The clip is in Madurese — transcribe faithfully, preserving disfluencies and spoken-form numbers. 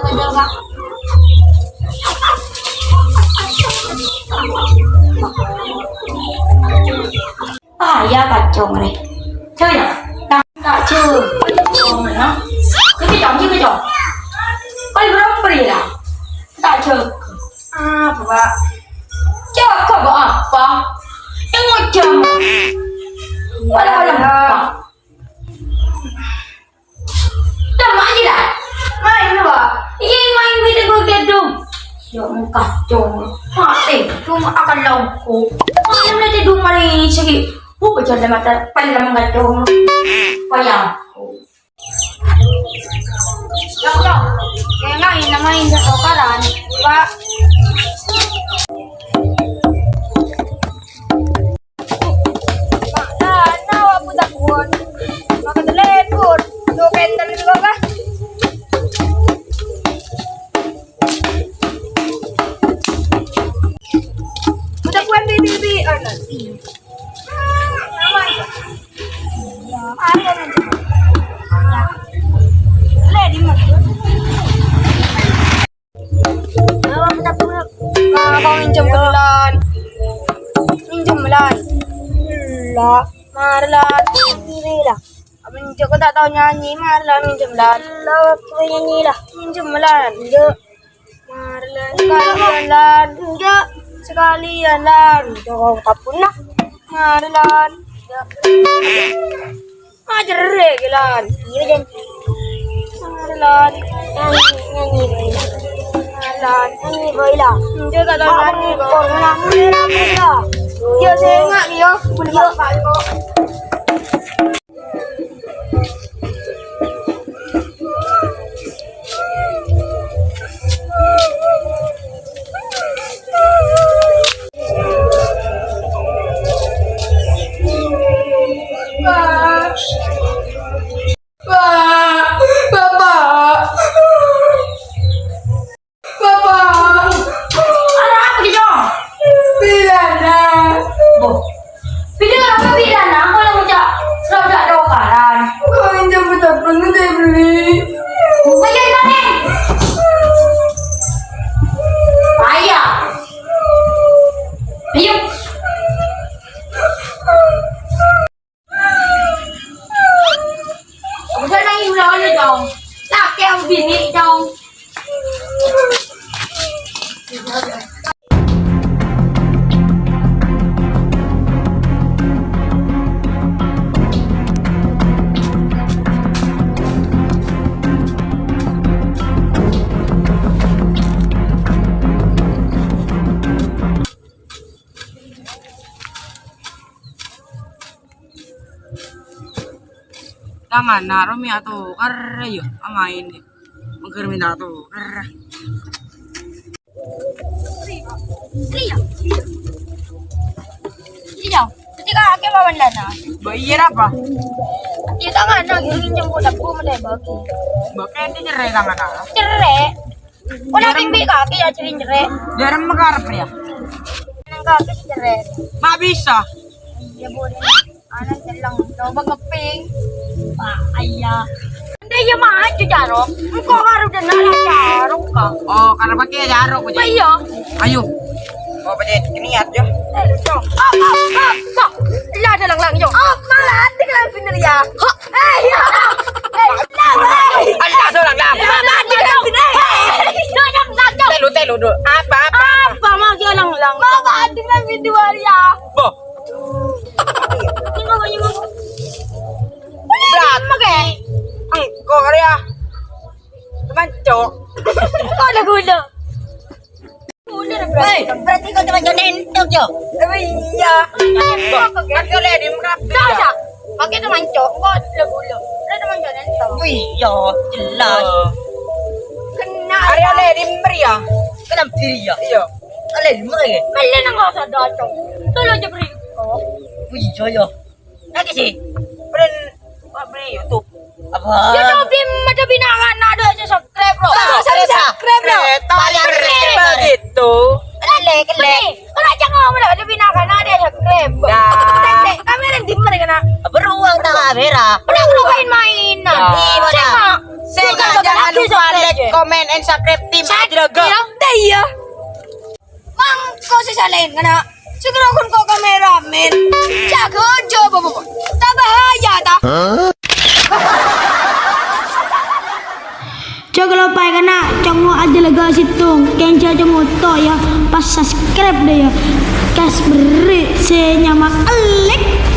Ah, ya, kacong, re. Coba, ya. Nah, tak, coba. Coba, coba, coba. Coba, coba, coba. Kau belum beri, lah. Tak, coba. Apa, Pak? Coba, Pak, apa? Yang ngocam. Wala, wala, Pak. Dah, main lah. Main, Pak. Iya, main beda gue gedung. Ya, engkah, dong. Mati, dong, akan longko. Main aja dong, mari, segi. Oh, baca ada mata, pelem, dong. Payah. Yo, yo. Kena ini main jatuh karan, Pak. Pak, nah, nah, aku takut. Maka telepon. Tuh, kenten dulu, Pak. Udah buat di, di, di, oh, nanti. Apa minjem ke Lan? Minjem, Lan. Lah, mari, Lan. Ini lah. Minjem, kok tak tahu nyanyi, mari, Lan, minjem, Lan. Lah, aku nyanyi lah. Minjem, Lan. Iya. Mari, Lan, sekalian, Lan. Enggak, sekalian, Lan. Enggak, kau tak pernah. Mari, Lan. Enggak. Ah, jere' ke, Lan. Iya, Jan. Mari, Lan. Nyanyi, nyanyi, boy, Lan. Mari, Lan. Nyanyi, boy, Lan. Enggak, tak tahu nyanyi, kok. Kok nyanyi, boy, Lan, boy, Lan. Iya, saya enggak, iya. Boleh, Pak, kok. Pak, Pak, Bapak. Bapak. Arapa, Cong? Bilâna. Bo. Bilâ arapa bilâna? Engko' la ngoca' sè ta' tokaran. Engko' enjâ' bâdâ pènè bâli. Buka jâ' tadâ'. Ayo. Ayo. Udah nangis ulang aja, Cong. Laki sama bini, Cong. Tanganna ro mè' atokar, yâ, amaèn. Mangkèr mènta atokar. Iya. Iya. Ketika akeh lawan dana. Mbok iya apa? Iya, tanganna, nginjem kotak, gua mau bagi. Mbok ente cerrè tanganna. Cerrè. Kok nanti bi kaki ya, cerrè-cerrè. Dâremma karep ya. Nang kaki cerrè. Mak bisa. Iya, boleh. Ana jeleng. Coba keping. Wah, iya. Ente iya maju, Jarok. Engko' karo dena la Jarok, kok. Oh, karena pakai Jarok, Pak. Iya. Ayo. Oh, pakai niat, ya. Eh, Cok. Apa, apa, apa? Lah, ada lang-lang, Cok. Oh, malah ada lang bener, ya. Hok. Eh, iya. Eh, lah, eh. Allah, salah, lah. Malah ada lang bener. Eh, iya, lang, lang, Cok. Telu, telu, dulu. Apa, apa? Apa, mau dia lang-lang? Malah ada lang bener, ya. Boh. Ini bawahnya, Bang. Berat. Oke. Engko' kali ya. Teman, Cok. Kok ada gula? Gula, berarti. Woi, berarti kau teman Cok nentok, Cok. Oh, iya. Kan kau lihat di merah. Dah, dah. Pakai teman Cok, kok ada gula? Ada teman Cok nentok. Oh, iya, jelas. Oh. Kena. Area lihat di merah ya? Kena diri ya? Iya. Kalian merah ya? Kalian yang nggak usah datang. Tuh lo aja beri kok. Oh, iya, iya. Lagi sih. Pren, apa nih, YouTube? Apa? YouTube, Bim, ada binangan, ada aja subscribe, bro. Subscribe, bro. Subscribe, bro. Paling subscribe gitu. Kele, kele. Kalau aja ngomong, ada binangan, ada subscribe, bro. Dah. Tek, tek, kamera di mana kena? Beruang tak kamera. Pernah main-mainan. Ya. Iya, mana? Saya jangan lupa like, comment and subscribe tim Ajraga. Iyâ, iyâ. Mangko sè salèngana. Sè terro ghun ko' kameramen. Jâgâ jâ, Bapak. Ta' bahaya, ta? Jâgâ loppaè kana', congngo' ajâ laga sèttong. Kèng jâ congngo' to, yâ. Pas subscribe dâ, yâ. Kas berri' sè nyama Elek.